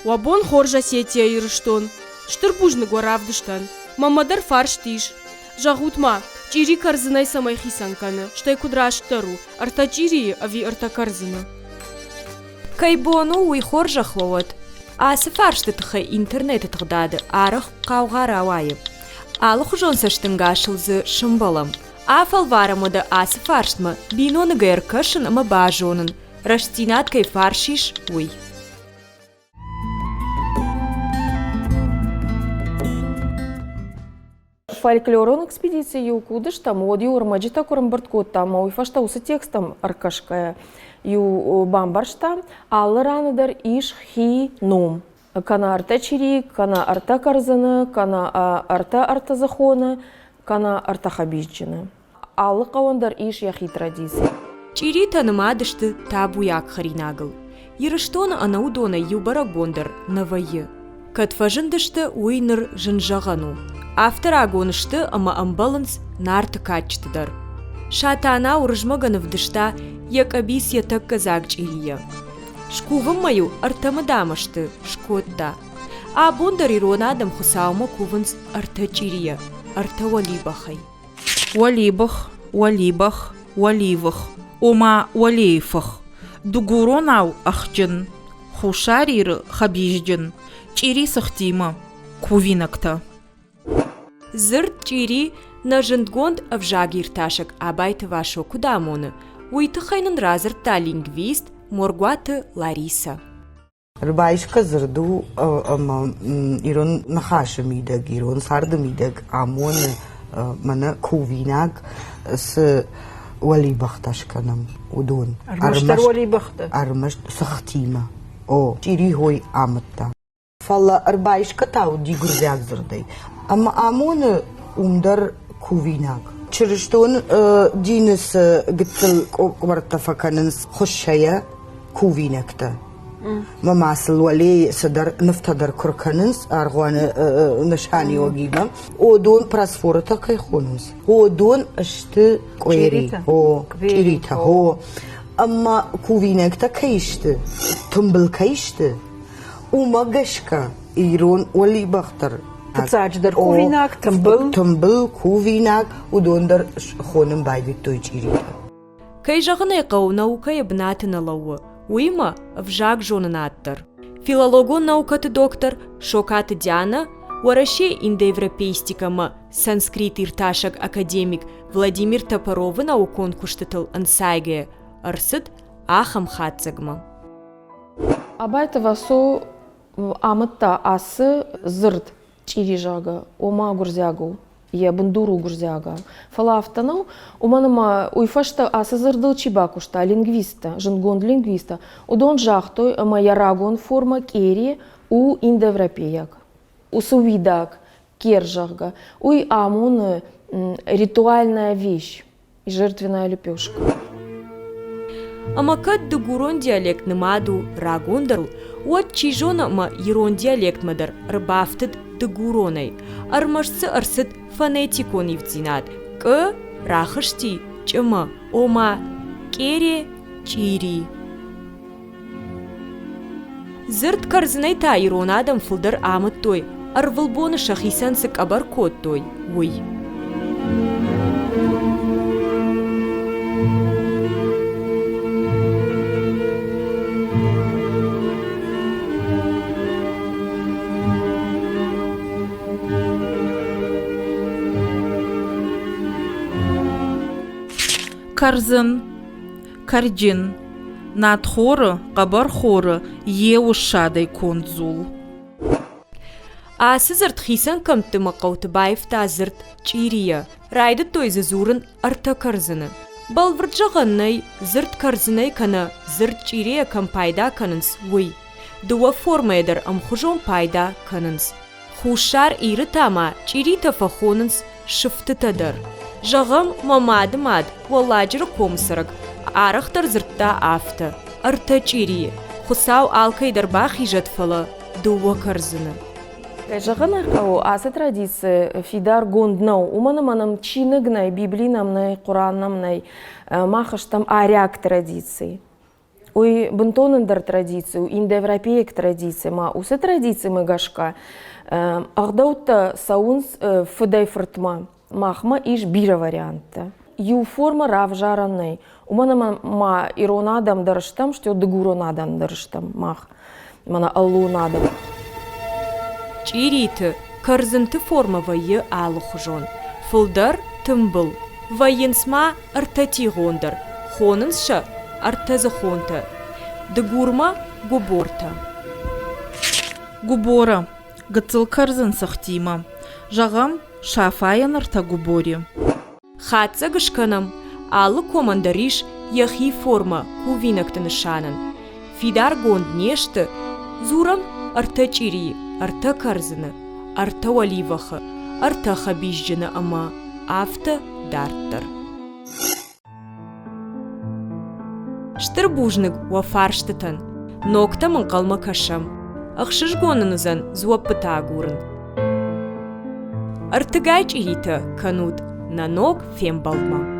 Уӕ бон хорз, Осетия, Ирыстон! Стыр бузныг уӕ равдыстӕн. Мӕнмӕ дӕр фарст ис. Зӕгъут-ма, чъири кӕрдзынӕй цӕмӕй хицӕн кӕны, стӕй куыд растдӕр у, ӕртӕ чъирийы ӕви ӕртӕ кӕрдзыны? Кӕй бон у, уый хорзӕх уӕ уӕд. Ацы фарсты тыххӕй интернеты тыгъдады арӕх хъаугъа рауайы. Алыхуызон цӕстӕнгасыл дзы сымбӕлӕм. Афӕлварӕм уӕдӕ ацы фарстмӕ биноныгӕй ӕркӕсын ӕмӕ базонын, рӕстдзинад кӕй фарс ис, уый. Фольклорон экспедицийы-иу куы уыдыстӕм, уӕд-иу ӕрмӕджытӕ куы ӕрӕмбырд кодтам ӕмӕ уый фӕстӕ уыцы тексттӕм ӕркӕсгӕйӕ, иу бамбӕрстам, алы раны дӕр ис хи ном. Кӕнӕ ӕртӕ чирик, кӕнӕ ӕртӕ кӕрдзыны, кӕнӕ ӕртӕ ӕртӕдзыхоны, кӕнӕ ӕртӕ хӕбизджыны. Алы хъӕуӕн дӕр ис йӕхи традици. Чъиритӕ нымад сты табуйаг хӕринагыл. Ирыстоны ӕнӕ уыдонӕй иу бӕрӕгбон дӕр нӕ вӕййы. Кӕд фӕзындысты, уый ныр зын зӕгъӕн у. Афтӕ рагон сты ӕмӕ ӕмбӕлынц Нарты кадджыты дӕр. Сатана Уырызмӕгӕн ӕвдыста йӕ къӕбиц йӕ тӕккӕ дзаг чъирийӕ. Скувынмӕ-иу ӕртӕ мыдамӕсты скодта. Абон дӕр ирон адӕм Хуыцаумӕ кувынц ӕртӕ чъирийӕ, ӕртӕ уӕлибӕхӕй. Уӕлибых, уӕлибӕх, уӕливых, ома уӕлейы фых, дыгуронау ӕхджын, Хуссар Иры хӕбизджын, чъири цыхтимӕ, кувинӕгтӕ. Дзырд чъири нӕ зындгонд ӕвзагиртасӕг Абайты Васо куыд амоны, уый тыххӕй нын радзырдта лингвист Моргуаты Ларисӕ. Рбайсгӕ дзырд у ӕмӕ ирон ныхасы мидӕг, ирон царды мидӕг амоны мӕнӕ кувинаг цы уӕлибӕхтӕ скӕнӕм, уыдон. Ӕрмӕстдӕр уӕлибӕхтӕ? Ӕрмӕст цыхтимӕ. О, чъирихой амыдта. Фӕлӕ ӕрбайсгӕ та уыди гуырдзиаг дзырдӕй. Ӕмӕ амоны уым дӕр кувинаг. Чырыстон дины цы гыццыл къуымӕрттӕ фӕкӕнынц хуыссӕйӕ кувинӕгтӕ. Мӕ ма сыл уӕлейы цыдӕр нывтӕ дӕр куы ркӕнынц аргъуаны нысаниуӕгимӕ. Одон просфорытӕ кӕй хонынц, одон сты къуери, о, чъиритӕ, о. Ӕмӕ кувинӕгтӕ кӕй сты, тымбыл кӕй сты, Уымӕ гӕсгӕ ирон уӕлибӕх дӕр Фыццаджыдӕр кувинаг, тымбыл. Тымбыл, кувинаг, уыдон дӕр хонын байдыдтой чъиритӕ. Кӕй зӕгъын ӕй хъӕуы, наукӕйы бынаты нӕ лӕууы, уыимӕ ӕвзагзонынад дӕр. Филологон наукӕты доктор Сокаты Дианӕ, Уӕрӕсейы индоевропейстикӕмӕ санскрит иртасӕг академик Владимир Топоровы наукон куыстытыл ӕнцайгӕ ӕрцыд ахӕм хатдзӕгмӕ. Абайты Васо амыдта ацы дзырд чъири, зӕгъгӕ, ома гуырдзиаг у, йӕ бындур у гуырдзиагау. Фӕлӕ афтӕ нӕу, уымӕн ӕмӕ уый фӕстӕ ацы дзырдыл чи бакуыста, лингвисттӕ, зындгонд лингвисттӕ, уыдон загътой, ӕмӕ йӕ рагон формӕ къери у индоевропейаг. Уыцы уидаг, кер, зӕгъгӕ, уый амоны ритуальная вещь. и жертвенная лепешка. Ӕмӕ кӕд дыгурон диалект нымад у рагондӕрыл, уӕд чи зоны ӕмӕ ирон диалектмӕ дӕр ӕрбафтыд дыгуронӕй. Ӕрмӕст дзы ӕрцыд фонетикон ивддзинад къ рахызти чъымы, ома къере, чъири. Дзырд кӕрдзынӕй та ирон адӕм фылдӕр амыдтой, ӕрвылбоны сӕхицӕн цы къӕбӕр кодтой, уый. Кӕрдзын Кӕрджын, надхоры, хъӕбӕрхоры, еуы ссадӕй конд дзул. Ацы дзырд хицӕн кӕмтты мӕ хъӕуты баивта дзырд чъирийӕ. Райдыдтой дзы дзурын ӕртӕ кӕрдзыны. Бӕлвырд зӕгъӕн нӕй, дзырд кӕрдзынӕй кӕнӕ дзырд чъирийӕ кӕм пайда кӕнынц, уый. Дыууӕ формӕйӕ дӕр ӕмхуызон пайда кӕнынц. Хуссар Иры та ма чъиритӕ фӕхонынц сыфтытӕ дӕр. Зӕгъӕм, мӕ мады мад, Уӕлладжыры комы цӕрӕг, арӕхдӕр дзырдта афтӕ: ӕртӕ чъирийы, Хуыцау алкӕй дӕр бахизӕд, фӕлӕ дыууӕ кӕрдзыны. Кӕй зӕгъын ӕй хъӕуы, ацы традици фидаргонд нӕу, уымӕн ӕмӕ нӕм чиныг нӕй, Библи нӕм нӕй, Хъуыран нӕм нӕй. Мах стӕм ариаг традици. Уый бынтон ӕндӕр традици у, индоевропейаг традици ма уыцы традицимӕ гӕсгӕ ӕгъдӕуттӕ цӕуынц фыдӕй-фыртмӕ. Махмӕ ис бирӕ варианттӕ. Иу формӕ равзарӕн нӕй, уымӕн ӕмӕ ма ирон адӕм дӕр стӕм, стӕй дыгурон адӕм дӕр стӕм мах, мӕнӕ ӕллон адӕм. Чъириты, кӕрдзынты формӕ вӕййы алыхуызон. Фылдӕр тымбыл. Вӕййынц ма ӕртӕтигъон дӕр, хонынц сӕ ӕртӕдзыхонтӕ. Дыгурмӕ гуыбортӕ. Гуыбора, гыццыл кӕрдзын цыхтимӕ. Зӕгъӕм, Сафайӕн ӕртӕ гуыбори. Хатдзӕг скӕнӕм, алы комӕн дӕр ис йӕхи формӕ кувинӕгты нысанӕн. Фидаргонд не сты, дзурӕм ӕртӕ чъирийы, ӕртӕ кӕрдзыны, ӕртӕ уӕливӕхы, ӕртӕ хӕбизджыны ӕмӕ афтӕ дарддӕр. Стыр бузныг уӕ фарстытӕн. Ногтӕм ӕнхъӕлмӕ кӕсӕм. Ӕхсызгон нын уыдзӕн дзуӕппытӕ агурын. Ӕртыгай чъиритӕ кӕнут нӕ ног фембӕлдмӕ.